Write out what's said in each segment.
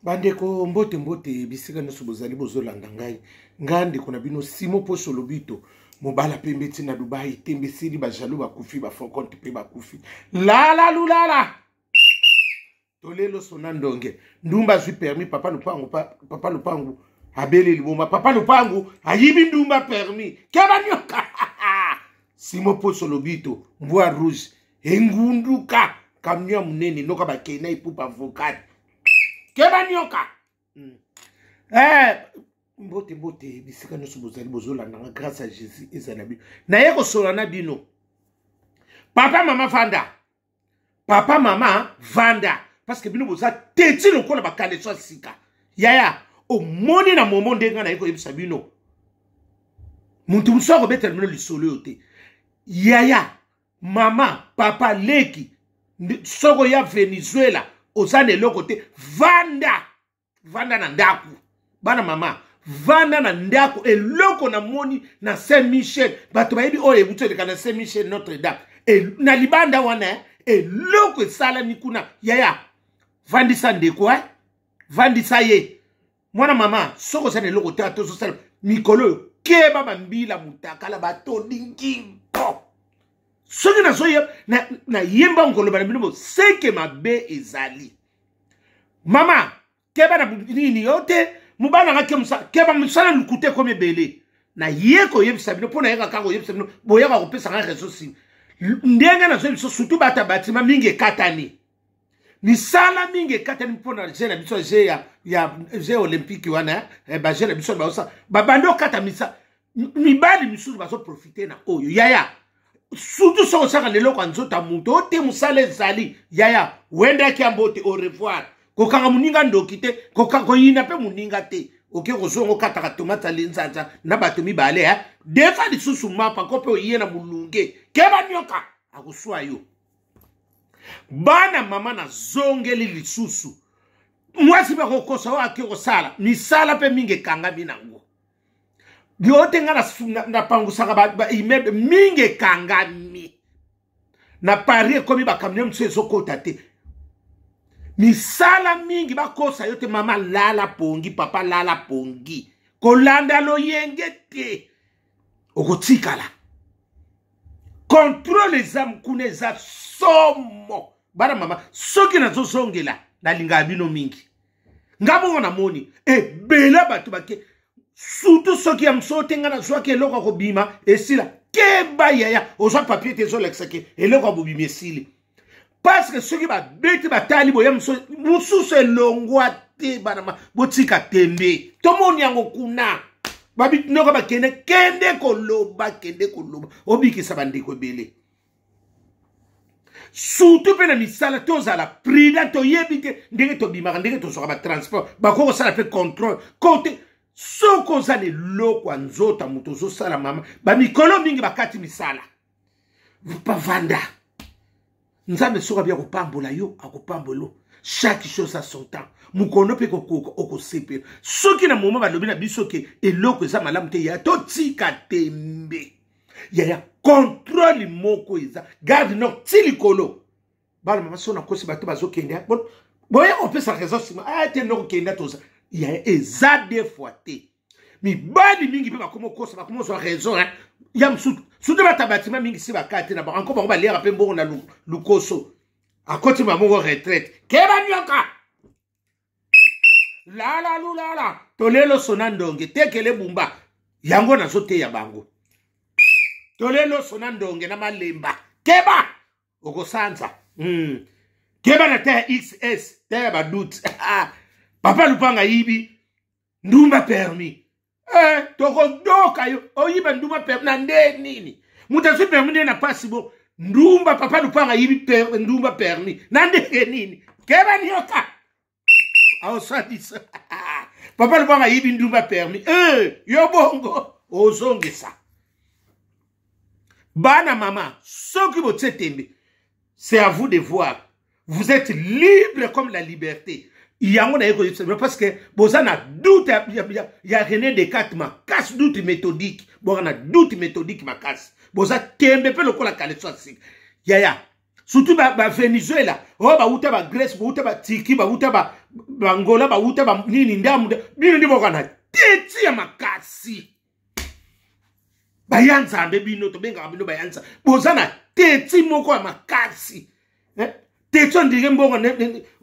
Bandeko, mbote mbote bisika nyonso bozali bozolanda ngai. Ngai ndeko na bino Simo Poso Lobito, mobala pembe ti na Dubai, tembe esili, bajaloux bakufi, bafokonte mpe bakufi. Lala lulala tolelo sona ndonge ndumba azwi permis papa lupangu papa lupangu abeli liboma papa lupangu ayibi ndumba permis keba nyoka. Simo Poso Lobito, mbwa rouge engunduka camion ya monene noka bakei na epupa vocal keba nyoka. Mbote mbote bisika nyonso bozali bozolanda nga, grâce à Jésus ezali na bino. Naye kosola na bino, papa mama vanda, papa mama vanda, parce que bino boza teti lokola bakaleso ya sika. Yaya, omoni na momo ndenge naye koyebisa bino, moto mosusu akobetela bino lisolo oyo te. Yaya, mama, papa, leki, soko ya Venezuela oza na eloko te, vanda, vanda na ndako. Bana mama, vanda na ndako. Eloko namoni na Saint Michel, bato bayebi oyo ebuti eleka na Saint Michel Notre Dame e, na libanda wana, eloko esalami kuna. Yaya, vandisa ndeko, vandisa ye. Mwana mama, soki oza na eloko te, ata ozosala mikolo oyo, keba bambila mutakala batolingi mpo soki nazoyeba nayemba nkoloba na bino boseke mabe ezali. Mama, keba na nini yo te, mobali nanga ke mosala, keba mosala lokuta ekomi ebele. Naye koyebisa bino mpo nayeka kaka koyebisa bino, boyaka kopesa ngai réseau nsima ndenge nazoyebisa. Surtout bata batima mingi ekatani, misala mingi ekatani mpo na jeu na biso, jeu ya jeu olympique wana, bajeu na biso baosa babandi okata misa. Mibali misusu bazoprofite na oyo. Yaya, surtout soki osaka na eloko ya nzoto ya moto o te, mosala ezali. Yaya, wendaki ya mbote, au revoir. Kokanga moninga ndoki te, koyina mpe moninga te. Oke kozonga okataka tomate alinzanza na bato mibale, defa lisusu mapa ko mpe oye na molunge, keba nyoka akoswa yo. Bana mama, nazongeli lisusu, mwasi bakokosa oyo ake kosala misala mpe mingi ekangami nango. Yo te, nga napangusaka baimmeuble mingi ekangami na Paris, ekomi bacamion mosusu ezokota te, misala mingi. Bakosa yo te. Mama, lala pongi, papa, lala pongi, kolanda loyenge te, okotikala. Contrôle eza kuna, eza somo. Bana mama, soki nazozongela, nalingaka bino mingi. Nga bongo namoni ebele bato bake, surtout soki ya mosusu te, nga nazwaki eloko ya kobima esila. Keba yaya, ozwa papier te ezolakisa ke eloko ya bobimi esili, parce que soki babeti batali boya mosusu elongwa te. Bana, botika tembe, tomoni yango kuna babinoko bakende kende koloba, kende koloba, obikisa bandeko ebele. Surtout mpe na misala, tozala prudent. Toyebi te ndenge tobimaka, ndenge tozwaka batransport, bakoki kosala mpe contrôle kote. Soki oza na eloko ya nzoto ya moto ozosala, mama, bamikolo mingi bakati misala. Pavanda, Nzambe soki abia kopambola yo, akopambola yo. Chaque chose à son temps. Mokono mpe kokoka, okosepela. Soki na moma balobi na biso ke eloko eza malamu te, ya totika tembe. Yaya, contrôle moko eza garde nord ti likolo. Bana mama, so nakosi, bato bazokende boye kopesa raison nsima aya te, noko kenda toza. Yaya, eza deux fois te. Mibali mingi mpe bakoma okosa, bakoma ozwa raison ya mosusu. Surtout bata batima mingi si bakati na bango, bango baliaka mpe mbongo na lukoso, akoti bango retraite. Keba nyoka, lala lulala tolelo sona ndonge tekele bumba. Yango nazoteya bango, tolelo sona ndonge na malemba, keba okosanza. Keba na te ya xs te ya badoute. Papa Lupanga ayibi ndumba permis, tokodoka yo. Oyiba ndumba permis na nde nini? Moto azwi permis nde na pasi bo ndumba. Papa Lupanga ayibi ndumba permis na ndenge nini? Keba nyoka aosalisa. Papa Lupanga ayibi ndumba permis, yo bongo ozongisa. Bana mama, soki botie tembe, c'est à vous de voir, vous êtes libre comme la liberté. Yango naye koyebisa bino parce que boza na doute ya René Descartes makasi, doute méthodique. Boza na doute méthodique makasi, boza tembe mpe lokola kaleso ya sika. Yaya, Surtout Bavenezuela oyo bauta Bagrèce, bauta Baturquie, bauta Baangola, bauta banini ndambu. Bino nde boka na teti ya makasi. Baya Nzambe, bino tobengaka bino baya Nzambe, boza na teti moko ya makasi, eh? Teti ondire mbongo,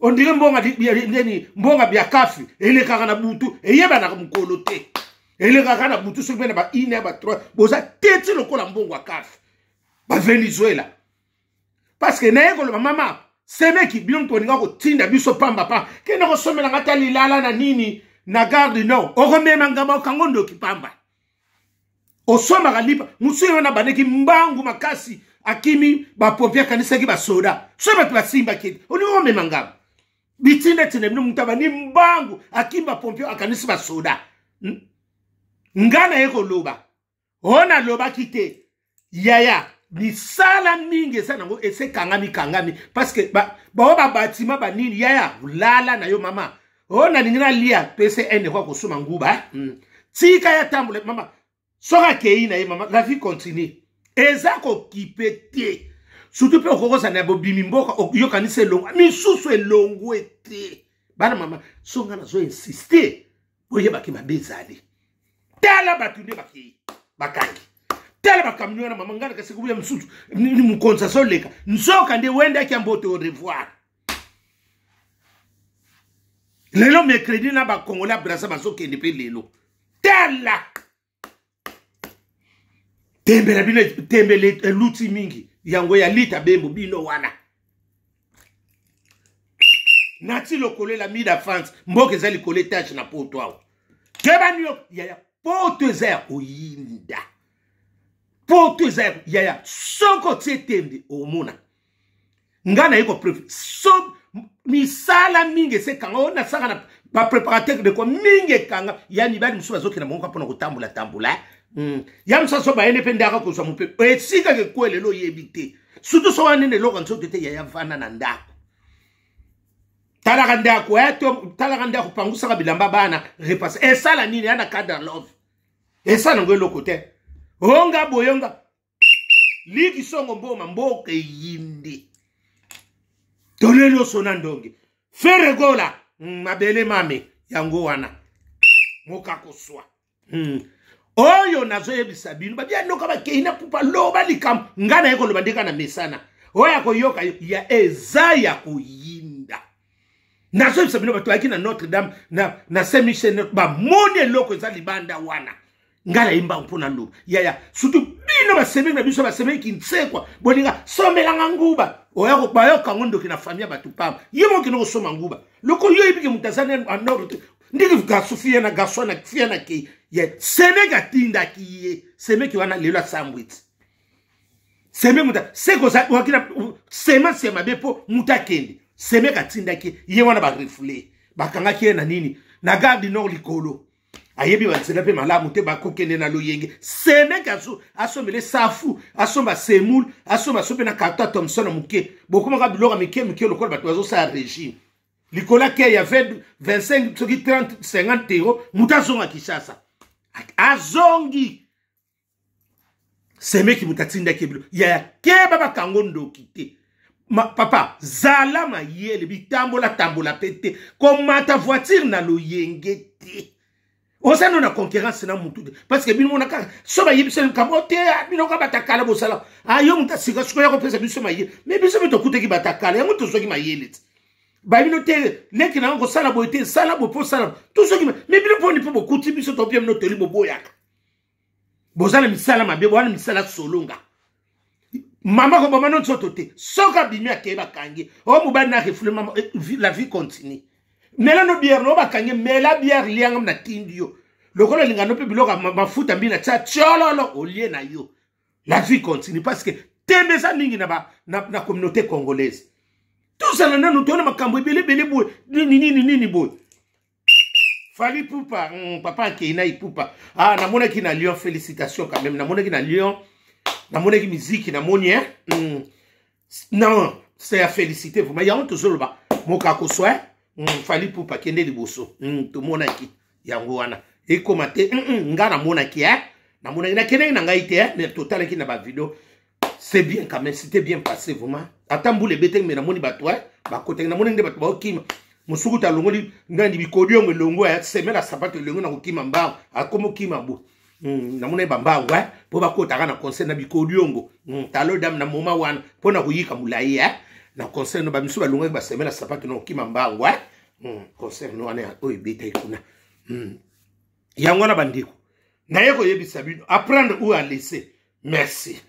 ondire mbongo nini, mbongo bya kafi elekaka na butu, eyebanaka mokolo te, elekaka na butu soki mpe na ba 1 ya ba 3. Boza teti lokola mbongo ya kafi, Bavenezuela. Parce que naye koloba, mama semeki, bino moto olinga kotinda biso pamba pamba, kende kosomela nga ta lilala na nini na Gare du Nord, okomema ngamba, okango ndoki pamba. Osomaka lipa mosusu ye wana bandeki mbangu makasi, akimi bapompier, akanisaki basoda. So bato basimbaki ete olingi komema ngamba, bitinda tinda bino, moto abandi mbangu, akimi bapompier, akanisi basoda. Nga naye koloba oyo nalobaki te, yaya, misala mingi eza nango ese kangami kangami, parce que bao babatima banini. Yaya, lala na yo mama, oyo nalingi nalia, pese 1 euro akosoma nguba, eh? Tika ya tambola mama, soki akei na ye mama, la vie continue, eza kokipe te. Surtout mpe okokozala na bobimi mboka, oyokanisa elongwa, misusu elongwe te. Bana mama, so nga nazo insiste, boyebaki mabe ezali. Tala bato nde bakei, bakangi, tala bakamio wana mama. Ngai nakasi kubuya mosusu, mokonzi azoleka, nzoka nde wendaki ya mbote. Au revoir. Lelo mercredi na Bakongolais ya Braza bazokende mpe lelo. Tala tembe na bino, tembe eluti mingi yango ya lita bembo bino wana nati lokolo elami na France. Mboka eza likolo etage na Poto awa. Keba nio yaya, Poto eza ya koyinda, Poto eza ya yaya. Soki otie tembe, omona ngai naye koprefere. So misala mingi esekanga oyo nasaka na bapréparateur de quoi mingi ekanga ya mibali mosusu bazokenda bango mpona kotambola tambola. Ya mosusu aso bayende mpe ndaka kozwa mopepe esika kekwe lelo oyebi te, surtout so wana nene eloko nzoto te. Yaya, vanda na ndako, talaka ndako, eh, talaka ndako, pangusaka bilamba bana, repasse. Esala nini ya na cadre love? Esala yango eloko te. Onga boyonga liki songo mboma, mboka eyindi, toleli osona ndonge feregola mabele mame yango wana mokakoswa. Oyo nazoyebisa bino, babia noka bakei na pupa, loba likambo. Ngai naye koloba ndeka na mesana oyo akoyoka ya eza ya koyinda. Nazoyebisa bino, bato bayaki na Notre Dame na Saint Michel, bamoni eloko eza libanda wana. Ngai nayemba mpo na loba, yaya. Surtout bino basemeki na biso, basemeki nsekwa, bolinga somelanga nguba, bayoka ngo ndoki na famille ya bato pamba. Ye moko okende kosoma nguba loko yo oyebike moto aza anordre te. Ndenge garçon fille na garçon na fille na kei ye, semeki atindaki ye, semeki wana lelo asambwiti. Semeki moto seke ozalaki semence ya mabe mpo moto akende, semeki atindaki ye wana, barefule, bakangaki ye na nini, na Gare du Nord likolo. Ayebi banzela mpe malamu te, bakokende na loyenge. Semeki asombele safu, asomba semoule, asomba so mpe na carton Thomson ya moke. Bokomaka biloko ya mike mike lokola bato bazosala régime. Likolo ake ya 20, 25, soki 30, 50 euro, moto azonga Kinshasa, azongi. Semeki moto atindaki ebilo. Yaya, keba, bakango ndoki te. Papa, zala mayele, bitambola tambola mpe te, komata voiture na loyenge te. Oza no na concurrence na mutu te, parce que bino mona kaka so bayebisa likambo te, ah, bino kaka batakala bosala ayo, ah, moto asika sikoyo ya kopesa biso mayele. Me biso mpe tokutaki batakala yango, tozwaki mayele te. Babino te, leki na yango kosala boye te, sala boye mpo osala, tozwaki. Me bino mponi mpo bokuti biso, topia bino toli, boboyaka. Boza na misala mabe, boza na misala solonga. Mama koboma no nzoto te. Soki abimi, akei, bakangi o mobali na refule mama, eh, la vie continue. Mela no bière no, bakangi, mela bière, lianga na tindi yo lokola olinga no mpe biloko ya mafuta mbina tia tiololo olie na yo. La vie continue, parce que tembe eza mingi na communauté congolaise. Tozala nanu, toyona makambo ebele ebele boye, nini nini nini boye. Fally Ipupa, papa akei na Ipupa. Ah, namonaki na Lyon, félicitations quand même. Namonaki na Lyon, namonaki miziki, namoni, hein? Non, c'est à féliciter vraiment. Yango tozoloba mokako soi, Fally Ipupa kende liboso. Tomonaki yango wana. Ekoma te, nga namonaki, hein? Namonaki, nakendaki na ngai te, hein? Mais totalaki na ba vidéo. C'est bien quand même, c'était bien passé vraiment. Ata mbula ebetaki, me namoni bato bakotaki, namoni nde bato baokima. Mosuku alongoli nani bikodiongo elongo ya semela sapato elongo na kokima mbango, akomi okima bo. Namoni bambango mpo bakotaka na concert na bikodiongo, talo dame na moma wana mpo na koyika molai na concert no. Bamisu balongaki basemela sapato na kokima mbango. Concert no wana oyo ebetaki kuna. Yango wana, bandeko, naye koyebisa bino, apprendre ou à laisser. Merci.